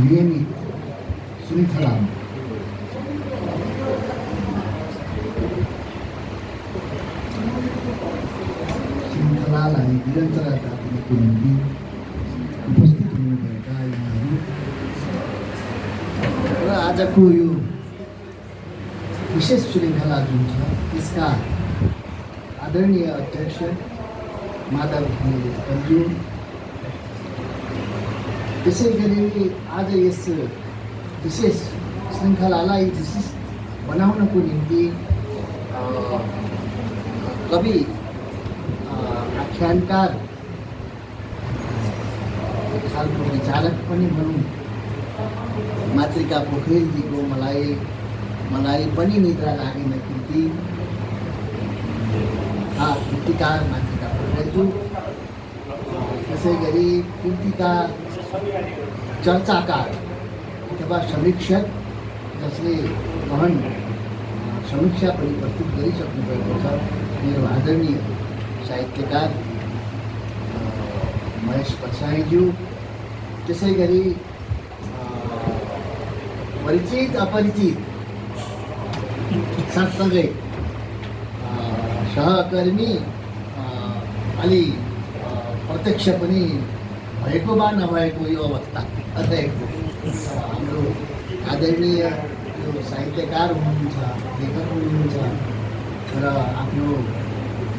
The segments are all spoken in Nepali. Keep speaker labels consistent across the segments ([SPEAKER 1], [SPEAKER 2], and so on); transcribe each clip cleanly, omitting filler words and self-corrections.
[SPEAKER 1] नियमित श्रृङ्खलामा श्रृङ्खलालाई निरन्तरता दिनको निम्ति उपस्थित हुनुभएका यहाँहरू र आजको यो विशेष श्रृङ्खला जुन छ त्यसका आदरणीय अध्यक्ष माधव घिमिरे, त्यसै गरी आज यस विशेष श्रृङ्खलालाई विशिष्ट बनाउनको निम्ति कवि आख्यानकार एक खालको विचारक पनि भनौँ मातृका पोखरेलजीको मलाई पनि निद्रा लागेन कृतिकार मातृका पोखरेलज्यू, त्यसै गरी कृतिका चर्चाकार अथवा समीक्षक जसले गहन समीक्षा पनि प्रस्तुत गरिसक्नु भएको छ मेरो आदरणीय साहित्यकार महेश पछाइज्यू, त्यसै गरी परिचित अपरिचित सँगसँगै सहकर्मी अलि प्रत्यक्ष पनि भएको वा नभएको यो अवस्था रहेको हाम्रो आदरणीय यो साहित्यकार हुनुहुन्छ, लेखक हुनुहुन्छ र आफ्नो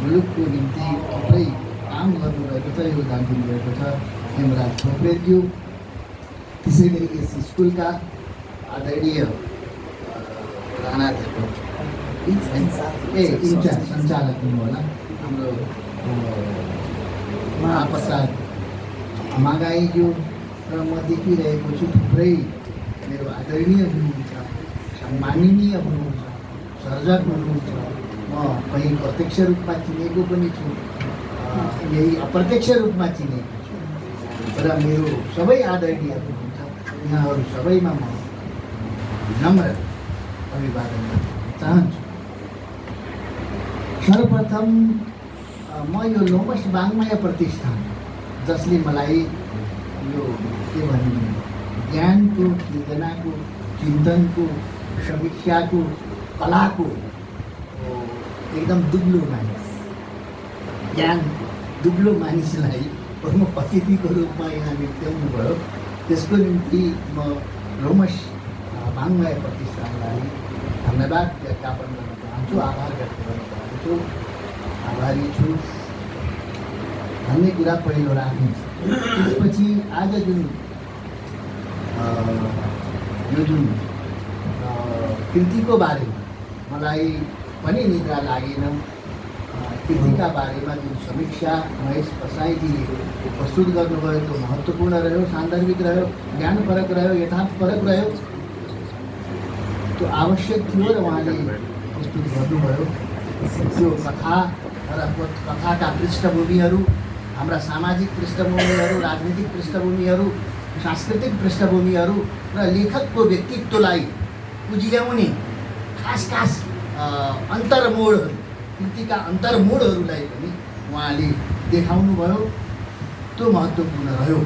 [SPEAKER 1] मुलुकको निम्ति थुप्रै काम गर्नुभएको छ, योगदान दिनुभएको छ हेमराज पोखरेलज्यू, त्यसै गरी यस स्कुलका आदरणीय प्रधानाध्यापक इन्चार्ज सञ्चालक हुनु होला हाम्रो महाप्रसाद मागाईज्यू र म देखिरहेको छु थुप्रै मेरो आदरणीय हुनुहुन्छ, सम्माननीय हुनुहुन्छ, सर्जक हुनुहुन्छ। म कहीँ प्रत्यक्ष रूपमा चिनेको पनि छु, यही अप्रत्यक्ष रूपमा चिनेको छु र मेरो सबै आदरणीय हुनुहुन्छ। यहाँहरू सबैमा म नम्र अभिवादन गर्न चाहन्छु। सर्वप्रथम म यो लोमस वाङ्मय प्रतिष्ठान जसले मलाई यो के भन्ने ज्ञानको, सृजनाको, चिन्तनको, समीक्षाको, कलाको एकदम दुब्लो मानिस, ज्ञान दुब्लो मानिसलाई प्रमुख अतिथिको रूपमा यहाँ निम्त्याउनु भयो, त्यसको निम्ति म लोमस वाङ्मय प्रतिष्ठानलाई धन्यवाद ज्ञापन गर्न चाहन्छु, आभार व्यक्त गर्न चाहन्छु, आभारी छु भन्ने कुरा पहिलो राख्नु। त्यसपछि आज यो जुन कृतिको बारेमा मलाई पनि निद्रा लागेन, कृतिका बारेमा जुन समीक्षा महेश पसाईजीले प्रस्तुत गर्नुभयो त्यो महत्त्वपूर्ण रह्यो, सान्दर्भिक रह्यो, ज्ञानपरक रह्यो, यथार्थपरक रह्यो, त्यो आवश्यक थियो र उहाँले प्रस्तुत गर्नुभयो। त्यो कथा र कथाका पृष्ठभूमिहरू, हाम्रा सामाजिक पृष्ठभूमिहरू, राजनीतिक पृष्ठभूमिहरू, सांस्कृतिक पृष्ठभूमिहरू र लेखकको व्यक्तित्वलाई उज्याउने खास अन्तर्मोडहरू, कृतिका अन्तर्मोडहरूलाई पनि उहाँले देखाउनुभयो। त्यो महत्त्वपूर्ण रह्यो,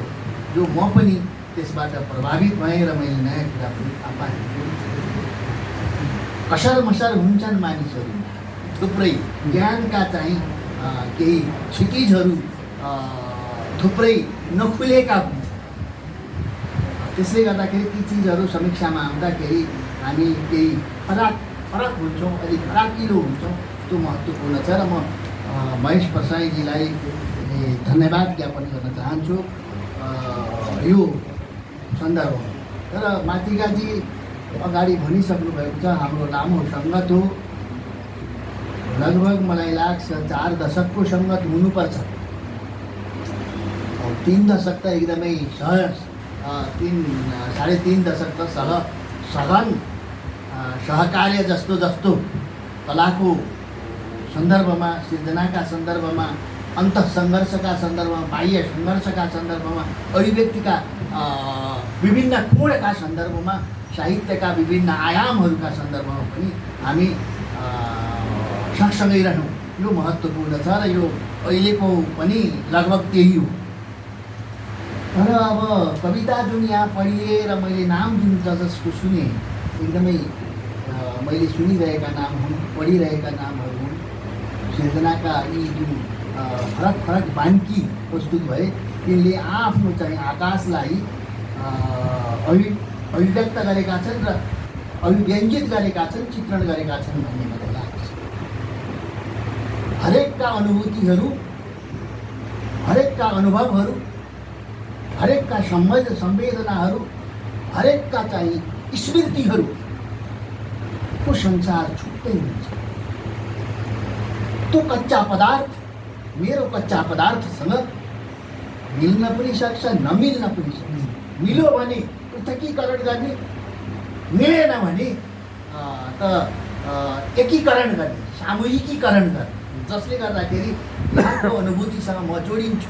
[SPEAKER 1] जो म पनि त्यसबाट प्रभावित भएँ र मैले नयाँ कुरा पनि थाहा पाएँ। कसर मसर हुन्छन् मानिसहरू, थुप्रै ज्ञानका चाहिँ केही क्षितिजहरू थुप्रै नखुलेका हुन्छन्। त्यसले गर्दाखेरि ती चिजहरू समीक्षामा आउँदाखेरि हामी केही फरक हुन्छौँ, अलिक फराकिलो हुन्छौँ, त्यो महत्त्वपूर्ण छ र म महेश पसाईजीलाई धन्यवाद ज्ञापन गर्न चाहन्छु यो सन्दर्भमा। तर मातृकाजी अगाडि भनिसक्नु भएको छ, हाम्रो लामो सङ्गत हो, लगभग मलाई लाग्छ 4 दशकको सङ्गत हुनुपर्छ। 3 दशक त एकदमै सहज, 3.5 दशक त सघन सहकार्य जस्तो कलाको सन्दर्भमा, सृजनाका सन्दर्भमा, अन्तःसङ्घर्षका सन्दर्भमा, बाह्य सङ्घर्षका सन्दर्भमा, अभिव्यक्तिका विभिन्न कोणका सन्दर्भमा, साहित्यका विभिन्न आयामहरूका सन्दर्भमा पनि हामी सँगसँगै रहौँ, यो महत्त्वपूर्ण छ र यो अहिलेको पनि लगभग त्यही हो। र अब कविता जुन यहाँ पढिए र मैले नाम जुन जसको सुने एकदमै मैले सुनिरहेका नाम हुन्, पढिरहेका नामहरू हुन्। सिर्जनाका यी जुन फरक फरक बान्की प्रस्तुत भए तिनले आफ्नो चाहिँ आकाशलाई अभिव्यक्त गरेका छन् र अभिव्यञ्जित गरेका छन्, चित्रण गरेका छन् भन्ने मलाई लाग्छ। हरेकका अनुभूतिहरू, हरेकका अनुभवहरू, हरेकका संवेदनाहरू, हरेकका चाहिँ स्मृतिहरूको संसार छुट्टै हुन्छ। त्यो कच्चा पदार्थ मेरो कच्चा पदार्थसँग मिल्न पनि सक्छ, नमिल्न पनि सक्छ। मिल्यो भने पृथकीकरण गर्ने, मिलेन भने एकीकरण गर्ने, सामूहिकीकरण गर्ने, जसले गर्दाखेरि अर्को अनुभूतिसँग म जोडिन्छु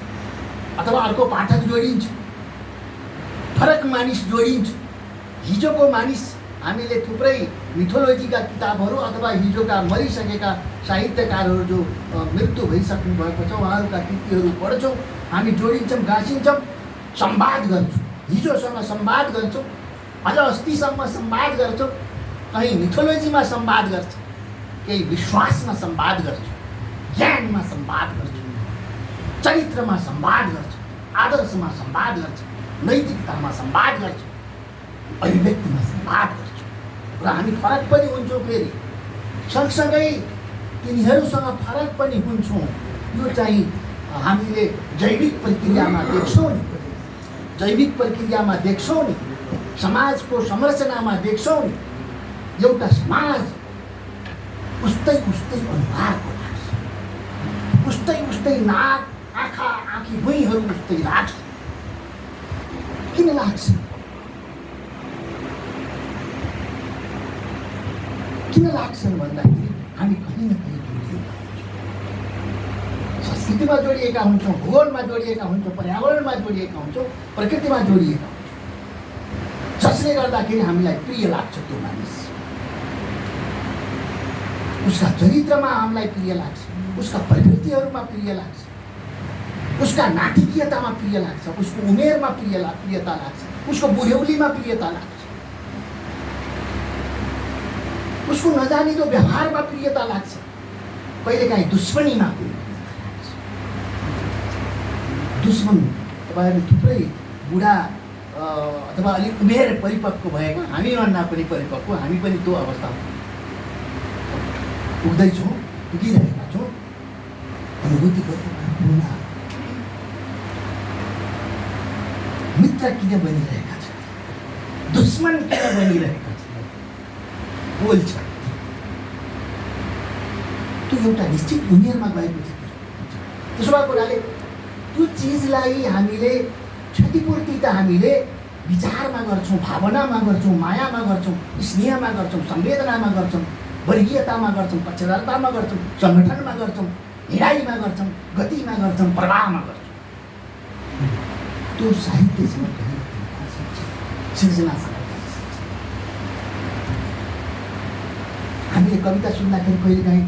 [SPEAKER 1] अथवा अर्को पाठक जोडिन्छ, फरक मानिस जोडिन्छ। हिजोको मानिस हामीले थुप्रै मिथोलोजीका किताबहरू अथवा हिजोका मरिसकेका साहित्यकारहरू जो मृत्यु भइसक्नु भएको छ उहाँहरूका कृतिहरू पढ्छौँ, हामी जोडिन्छौँ, गाँसिन्छौँ, संवाद गर्छौँ, हिजोसँग संवाद गर्छौँ, अझ अस्तिसम्म संवाद गर्छौँ, कहीँ मिथोलोजीमा संवाद गर्छौँ, केही विश्वासमा संवाद गर्छौँ, ज्ञानमा संवाद गर्छौँ, चरित्रमा संवाद गर्छौँ, आदर्शमा संवाद गर्छौँ, नैतिकतामा संवाद गर्छौँ, अभिव्यक्तिमा संवाद गर्छौँ। र हामी फरक पनि हुन्छौँ, फेरि सँगसँगै तिनीहरूसँग फरक पनि हुन्छौँ। यो चाहिँ हामीले जैविक प्रक्रियामा देख्छौँ नि, जैविक प्रक्रियामा देख्छौँ नि, समाजको संरचनामा देख्छौँ नि। एउटा समाज उस्तै उस्तै अनुहारको लाग्छ, उस्तै उस्तै नाक, आँखा, आँखी भुइँहरू उस्तै लाग्छ। किन लाग्छ? किन लाग्छन् भन्दाखेरि हामी कहीँ न कहीँ जोडिएका हुन्छौँ, संस्कृतिमा जोडिएका हुन्छौँ, भूगोलमा जोडिएका हुन्छौँ, पर्यावरणमा जोडिएका हुन्छौँ, प्रकृतिमा जोडिएका हुन्छौँ, जसले गर्दाखेरि हामीलाई प्रिय लाग्छ त्यो मानिस। उसका चरित्रमा हामीलाई प्रिय लाग्छ, उसका प्रवृत्तिहरूमा प्रिय लाग्छ, उसका नाटकीयतामा प्रिय लाग्छ, उसको उमेरमा प्रियता लाग्छ, उसको बुढ्यौलीमा प्रियता लाग्छ, उसको नजानिदो व्यवहारमा प्रियता लाग्छ, कहिलेकाहीँ दुश्मनीमा प्रियता लाग्छ। दुश्मन तपाईँहरू थुप्रै बुढा अथवा अलिक उमेर परिपक्व भएको, हामीभन्दा पनि परिपक्व, हामी पनि त्यो अवस्थामा पुग्दैछौँ, पुगिरहेका छौँ। अनुभूति गर्नु मित्र किन बनिरहेका छन्, दुश्मन किन बनिरहेका छन्, बोल्छ। त्यो एउटा निश्चित उमेरमा गएपछि त्यसो भएको हुनाले त्यो चिजलाई हामीले क्षतिपूर्ति त हामीले विचारमा गर्छौँ, भावनामा गर्छौँ, मायामा गर्छौँ, स्नेहमा गर्छौँ, संवेदनामा गर्छौँ, वर्गीयतामा गर्छौँ, पक्षधरतामा गर्छौँ, सङ्गठनमा गर्छौँ, हिँडाइमा गर्छौँ, गतिमा गर्छौँ, प्रवाहमा गर्छौँ। त्यो साहित्यसँग कहीँ सिर्जनासँग हामीले कविता सुन्दाखेरि कहिलेकाहीँ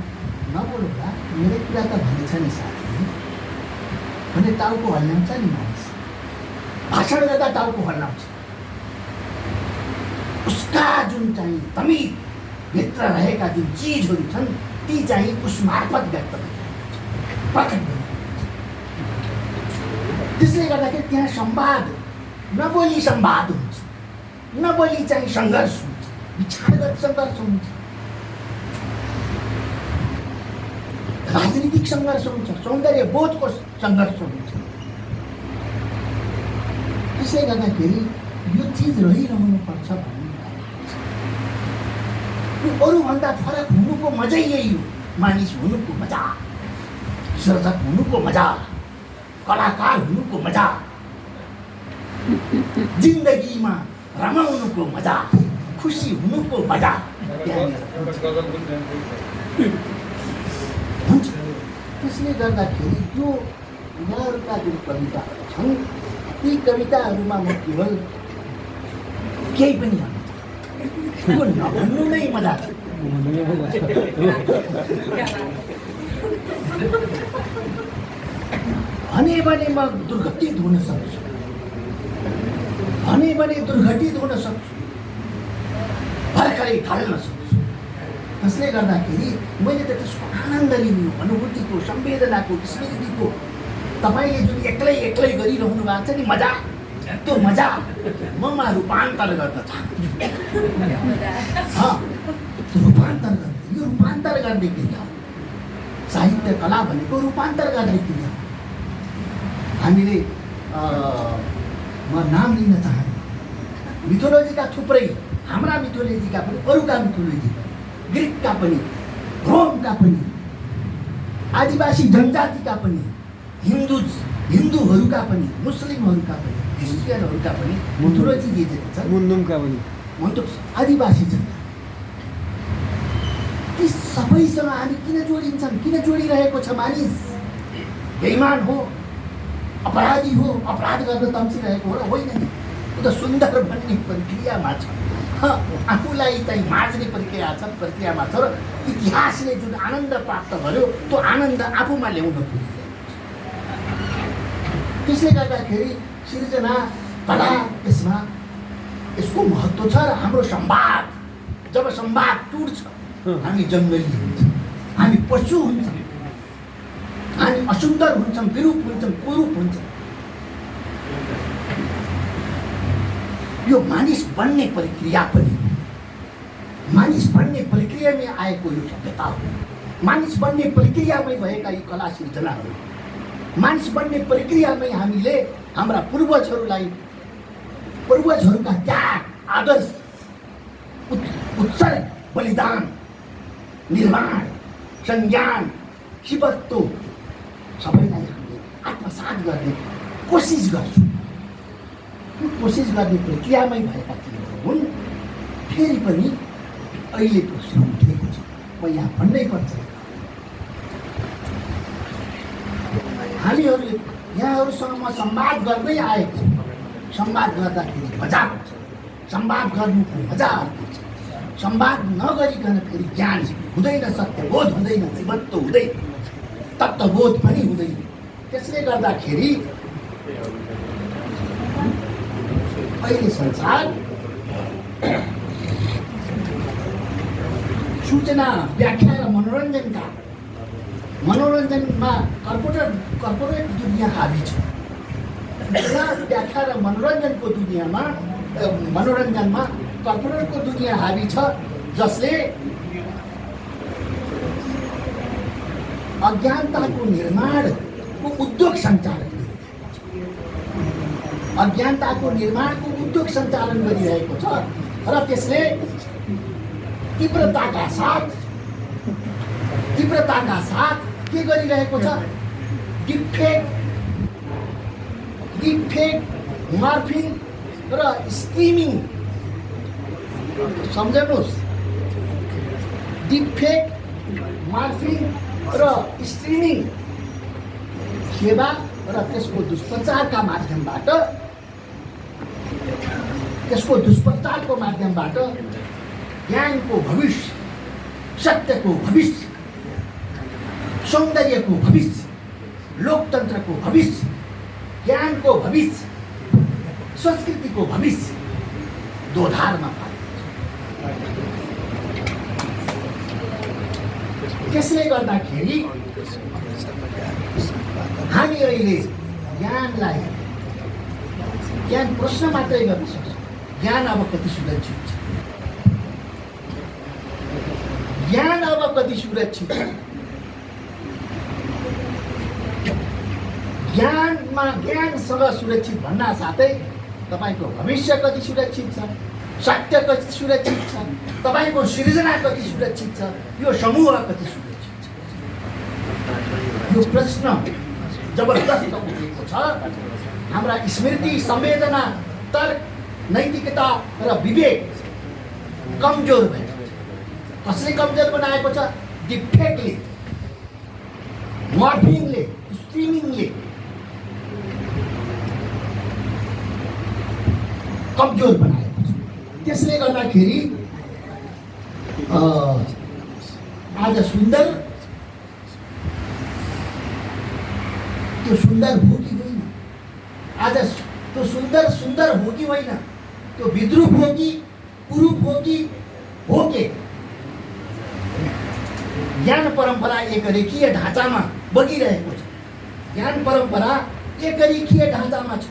[SPEAKER 1] नबोल्दा मेरै कुरा त भनेछ नि साथी भने टाउको हल्लाउँछ नि मानिस। भाषण गर्दा टाउको हल्लाउँछ। उसका जुन चाहिँ तमिल भित्र रहेका जुन चिजहरू छन् ती चाहिँ उस मार्फत व्यक्त प्रकट भइरहेको छ। त्यसले गर्दाखेरि त्यहाँ संवाद, नबोली संवाद हुन्छ, नबोली चाहिँ सङ्घर्ष हुन्छ, विचारगत सङ्घर्ष हुन्छ, राजनीतिक सङ्घर्ष हुन्छ, सौन्दर्य बोधको सङ्घर्ष हुन्छ। त्यसले गर्दाखेरि यो चिज रहिरहनुपर्छ भन्ने अरूभन्दा फरक हुनुको मजै यही हो। मानिस हुनुको मजा, सर्जक हुनुको मजा, कलाकार हुनुको मजा, जिन्दगीमा रमाउनुको मजा, खुसी हुनुको मजा हुन्छ। त्यसले गर्दाखेरि यो यहाँहरूका जुन कविताहरू छन् ती कविताहरूमा म केवल केही पनि नभन्नु नै मजा छ। भने म दुर्गतित हुन सक्छु, भने दुर्घटित हुन सक्छु, भर्खरै ढल्न सक्छु। त्यसले गर्दाखेरि मैले त त्यसको आनन्द लिनु, अनुभूतिको, संवेदनाको, स्मृतिको तपाईँले जुन एक्लै एक्लै गरिरहनु भएको छ नि मजा, त्यो मजा ममा रूपान्तर गर्न चाहन्छु। रूपान्तर गर्ने, यो रूपान्तर गर्ने क्रिया हो। साहित्य कला भनेको रूपान्तर गर्ने क्रिया हो। हामीले म नाम लिन चाहन्छु, मिथोलोजीका थुप्रै, हाम्रा मिथोलोजीका पनि, अरूका मिथोलोजी, ग्रिकका पनि, रोमका पनि, आदिवासी जनजातिका पनि, हिन्दूहरूका पनि, मुस्लिमहरूका पनि, क्रिस्चियनहरूका पनि मिथोलोजी दिएको छ।
[SPEAKER 2] मुन्नुमका पनि,
[SPEAKER 1] आदिवासी जनता, ती सबैसँग हामी किन जोडिन्छौँ? किन जोडिरहेको छ? मानिस बेइमान हो, अपराधी हो, अपराध गर्न तम्सिरहेको हो र होइन नि। ऊ त सुन्दर भन्ने प्रक्रियामा छ, आफूलाई चाहिँ माझ्ने प्रक्रियामा छ र इतिहासले जुन आनन्द प्राप्त गर्यो त्यो आनन्द आफूमा ल्याउन पुग्यो। त्यसले गर्दाखेरि सिर्जना कला यसको महत्त्व छ। र हाम्रो संवाद, जब संवाद टुट्छ हामी जङ्गली हुन्छौँ, हामी पशु हुन्छौँ, हामी असुन्दर हुन्छौँ, विरूप हुन्छौँ, कुरूप हुन्छौँ। यो मानिस बन्ने प्रक्रिया पनि, मानिस बन्ने प्रक्रियामै आएको यो सभ्यता हो। मानिस बन्ने प्रक्रियामै भएका यी कला सिर्जनाहरू, मानिस बन्ने प्रक्रियामै हामीले हाम्रा पूर्वजहरूका त्याग, आदर्श, उत्सर्ग, बलिदान, निर्माण, संज्ञान, शिवत्व सबैलाई हामीले आत्मसात गर्ने कोसिस गर्छौँ। यो कोसिस गर्ने प्रक्रियामै भएका चिजहरू हुन्। फेरि पनि अहिले प्रश्न उठेको छ, म यहाँ भन्नै पर्छ, हामीहरूले यहाँहरूसँग म संवाद गर्दै आएको छु। संवाद गर्दाखेरि मजा आउँछ, संवाद गर्नुको मजा आउँछ। संवाद नगरिकन फेरि ज्ञान हुँदैन, सत्यबोध हुँदैन, जीवत्व हुँदैन, तत्त्वबोध पनि हुँदैन। त्यसले गर्दाखेरि अहिले संसार सूचना, व्याख्या र मनोरञ्जनमा कर्पोरेट दुनियाँ हावी छ। सूचना, व्याख्या र मनोरञ्जनको दुनियाँमा, मनोरञ्जनमा कर्पोरेटको दुनियाँ हावी छ, जसले अज्ञानताको निर्माणको उद्योग सञ्चालन, अज्ञानताको निर्माणको उद्योग सञ्चालन गरिरहेको छ। र त्यसले तीव्रताका साथ के गरिरहेको छ? डिफेक्ट, मर्फिङ र स्ट्रिमिङ, सम्झनुहोस्, डिफेक्ट, मर्फिङ र स्ट्रिमिङ सेवा र त्यसको दुष्प्रचारको माध्यमबाट ज्ञानको भविष्य, सत्यको भविष्य, सौन्दर्यको भविष्य, लोकतन्त्रको भविष्य, ज्ञानको भविष्य, संस्कृतिको भविष्य दोधारमा पाइन्छ। त्यसले गर्दाखेरि हामी अहिले ज्ञान प्रश्न मात्रै गर्न सक्छौँ, ज्ञान अब कति सुरक्षित छ, ज्ञान अब कति सुरक्षित छ, ज्ञानसँग सुरक्षित भन्न साथै तपाईँको भविष्य कति सुरक्षित छ, सत्य कति सुरक्षित छ, तपाईँको सृजना कति सुरक्षित छ, यो समूह कति सुरक्षित छ, यो प्रश्न जबरदस्त उठेको छ। हाम्रा स्मृति, संवेदना, तर्क, नैतिकता र विवेक कमजोर भएको छ। कसले कमजोर बनाएको छ? डिफेक्टले, मर्फिङले, स्ट्रिमिङले कमजोर बनाएको छ। त्यसले गर्दाखेरि आज सुन्दर, त्यो सुन्दर हो कि होइन? आज त्यो सुन्दर सुन्दर हो कि होइन, त्यो विद्रूप हो कि कुरूप हो कि हो के? ज्ञान परम्परा एक रेखीय ढाँचामा बगिरहेको छ। ज्ञान परम्परा एक रेखीय ढाँचामा छ।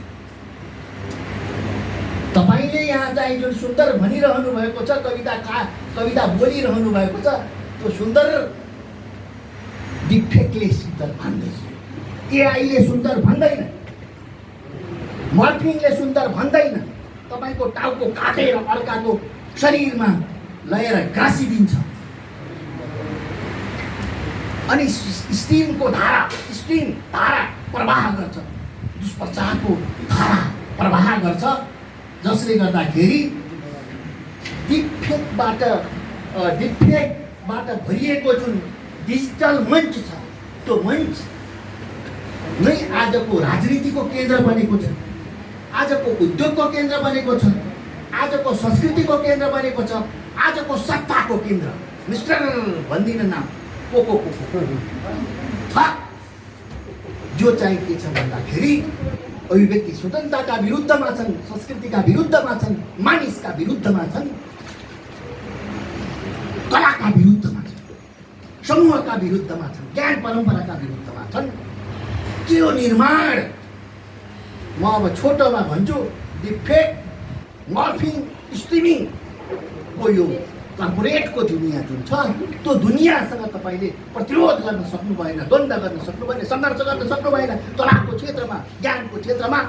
[SPEAKER 1] तपाईँले यहाँ चाहिँ जुन सुन्दर भनिरहनु भएको छ, कविता बोलिरहनु भएको छ, त्यो सुन्दर डिफेक्टले सुन्दर भन्दैछ, एआईले सुन्दर भन्दैन, मर्फिङले सुन्दर भन्दैन। तपाईँको टाउको काटेर अर्काको शरीरमा लगेर गाँसिदिन्छ। अनि स्टिम धारा प्रवाह गर्छ, दुष्प्रचारको धारा प्रवाह गर्छ, जसले गर्दाखेरि डिफेक्टबाट भरिएको जुन डिजिटल मञ्च छ, त्यो मञ्च नै आजको राजनीतिको केन्द्र बनेको छ, आजको उद्योगको केन्द्र बनेको छ, आजको संस्कृतिको केन्द्र बनेको छ, आजको सत्ताको केन्द्र। मिस्टर भन्दिनँ नाम, को जो चाहिँ के छ भन्दाखेरि अभिव्यक्ति स्वतन्त्रताका विरुद्धमा छन्, संस्कृतिका विरुद्धमा छन्, मानिसका विरुद्धमा छन्, कलाका विरुद्धमा छन्, समूहका विरुद्धमा छन्, ज्ञान परम्पराका विरुद्धमा छन्। के हो निर्माण? म अब छोटोमा भन्छु, डिफेक्ट, मर्फिङ, स्ट्रिमिङको यो कर्पोरेटको दुनियाँ जुन छ, त्यो दुनियाँसँग तपाईँले प्रतिरोध गर्न सक्नु भएन, द्वन्द्व गर्न सक्नु भएन, सङ्घर्ष गर्न सक्नु भएन। कलाको क्षेत्रमा, ज्ञानको क्षेत्रमा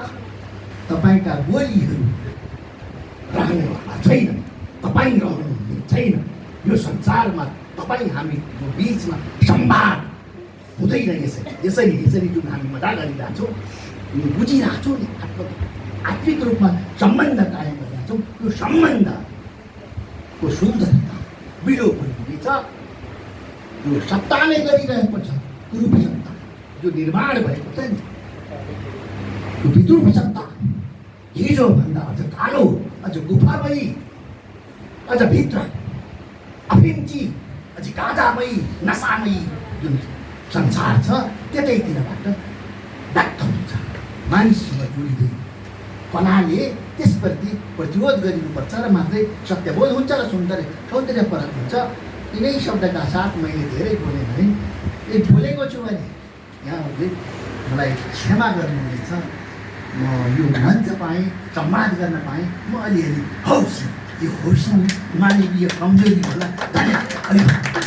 [SPEAKER 1] तपाईँका बोलीहरू रहनेवाला छैन, तपाईँ रहनुहुने छैन। यो संसारमा तपाईँ हामीको बिचमा संवाद हुँदैन। यसरी जुन हामी मजा गरिरहेछौँ, बुझिरहेछौँ नि, आत्मिक रूपमा सम्बन्ध कायम गरिरहेछौँ, यो सम्बन्धको सुन्दरता विलोपन हुनेछ। यो सत्ताले गरिरहेको छ, कुरूप सत्ता जो निर्माण भएको छ नि, यो विद्रूप सत्ता हिजोभन्दा अझ कालो, अझ गुफामयी, अझ भित्र अफिम्ची, अझ गाँजामयी, नसामयी जुन संसार छ, त्यतैतिरबाट व्यक्त हुन्छ। मानिससँग जोडिँदैन। कलाले त्यसप्रति प्रतिरोध गरिनुपर्छ र मात्रै सत्यबोध हुन्छ र सौन्दर्यपरक हुन्छ। यिनै शब्दका साथ मैले धेरै बोलेँ भने, बोलेको छु भने यहाँहरूले मलाई क्षमा गर्नुहुनेछ। म यो मञ्च पाएँ, संवाद गर्न पाएँ, म अलिअलि हौस, यो हौस मानवीय कमजोरी होला। धन्यवाद।